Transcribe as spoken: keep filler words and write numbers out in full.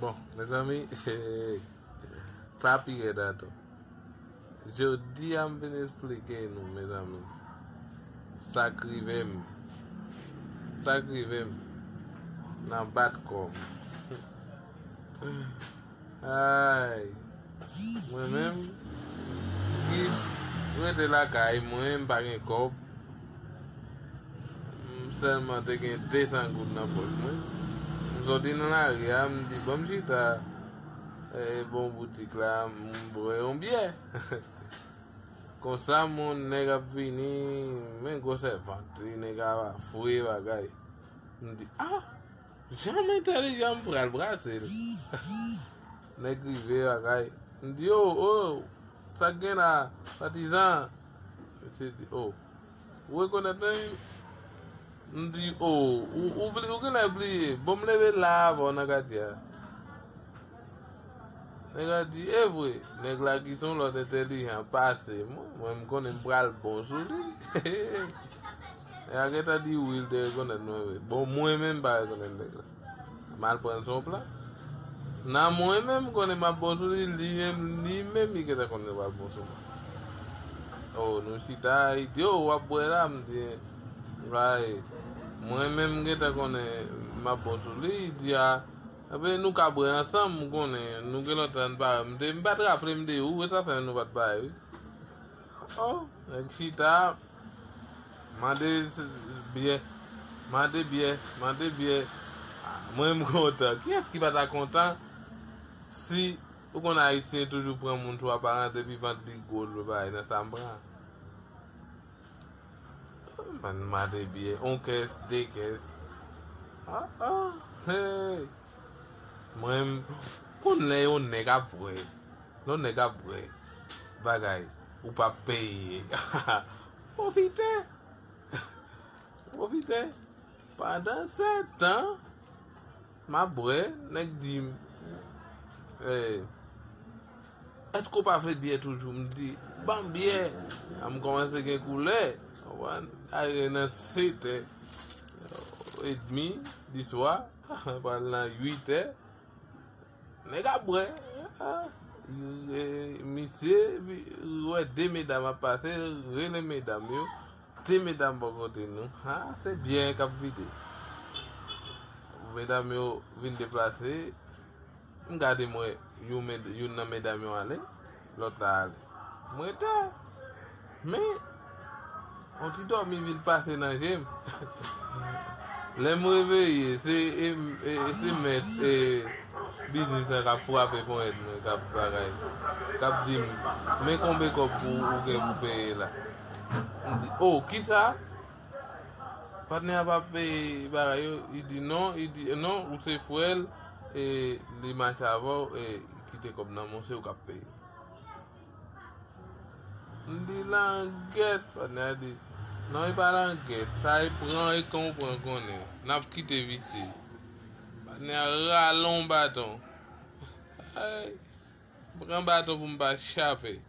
Bon, mezanmi, sa pi rèd ankò. Jodi a m vin esplike nou, mezanmi. Sa k rive m. Sa k rive m. Nan bat kò m. Ay. Mwen menm, ki rete lakay mwen, m pa gen kòb. M sèlman te gen de san goud nan pòch mwen. M soti nan lari a, m di, "Ban m chita, eh, bò boutik la, m bwè yon byè." Konsa, mon nèg ap vini, men gwosè vant li, nèg a fre bagay. M di, "Ah, jan m entèlijan, m pral brase l." Nèg rive lakay. M di, "Oh, oh, sa k gen la, patizan?" Misye di, "Oh, ou rekonèt mwen?" M di, "Oh, ou, ou, bli- ou genlè bliye. Bon, m leve la avè w nan katye a." Nèg la di, "E vre, nèg la ki se yon lòt entèlijan pase mwen, mwen m konnen m pral bon sou li." Nèg la gentan di wi, l te rekonèt mwen vre. Bon, mwen menm m pa rekonèt nèg la. M al pran l sou plan. Nan mwen menm, m konnen m ap bon sou li, li menm, li menm, li gentan konnen l pral bon sou mwen. Oh, nou chita, li di, "Oh, w ap bwè la?" M di, "Bay, mwen menm, m gentan konnen m ap bon sou li." Li di, "A, ebyen, nou ka bwè ansanm, m konnen, nou gen lontan n pa wè." M te, m pa t raple m de ou, e sa fè nou pa t pale, wi. Oh, nèg chita, mande s- byè, mande byè, mande byè. Ah, mwen, m kontan. Kiyès ki pa ta kontan si ou konn Ayisyen toujou pran moun sou aparans, depi vant li gwo, l bay nan sa m pran. Mwen mande byè, yon kès, de kès. Ah, ah, hey. Mwen, m konn lè yon nèg ap bwè. Lè yon nèg ap bwè bagay, ou p ap peye. Pwofitè. Pwofitè. Pandan se tan, m ap bwè, nèg di m, eh, "Èske w pa vle byè toujou?" M di, "Ban m byè." A m kòmanse gen koulè. Konprann? Arive nan sèt è edmi di swa, pral nan uit è. Nèg ap bwè. Ah, e, misye vi- wè de medam ap pase, rele medam yo. De medam bò kote nou. Ha, se byè k ap vide. Medam yo vin deplase. M gade, m wè yon med- youn nan medam yo ale, lòt la ale. M rete. Men, yon ti dòmi vin pase nan je m. Lè m reveye, se, e, e, se mèt, e, biznis lan k ap frape ponyèt mwen, k ap bagay, k ap di m, "Men konbe kòb pou ou gen pou peye la?" M di, "Oh, kisa?" Patnè a pa peye bagay yo, li di, "Non," li di, "Non, ou se frè l, e, li mache avè w, e, kite kòb nan men w, se ou k ap peye." M di, "Langèt," patnè a di, "Non, e pa langèt, sa e pran, e kan w pran konnen, n ap kite visye." Patnè a rale yon baton. Ay, pran baton pou m pa chape.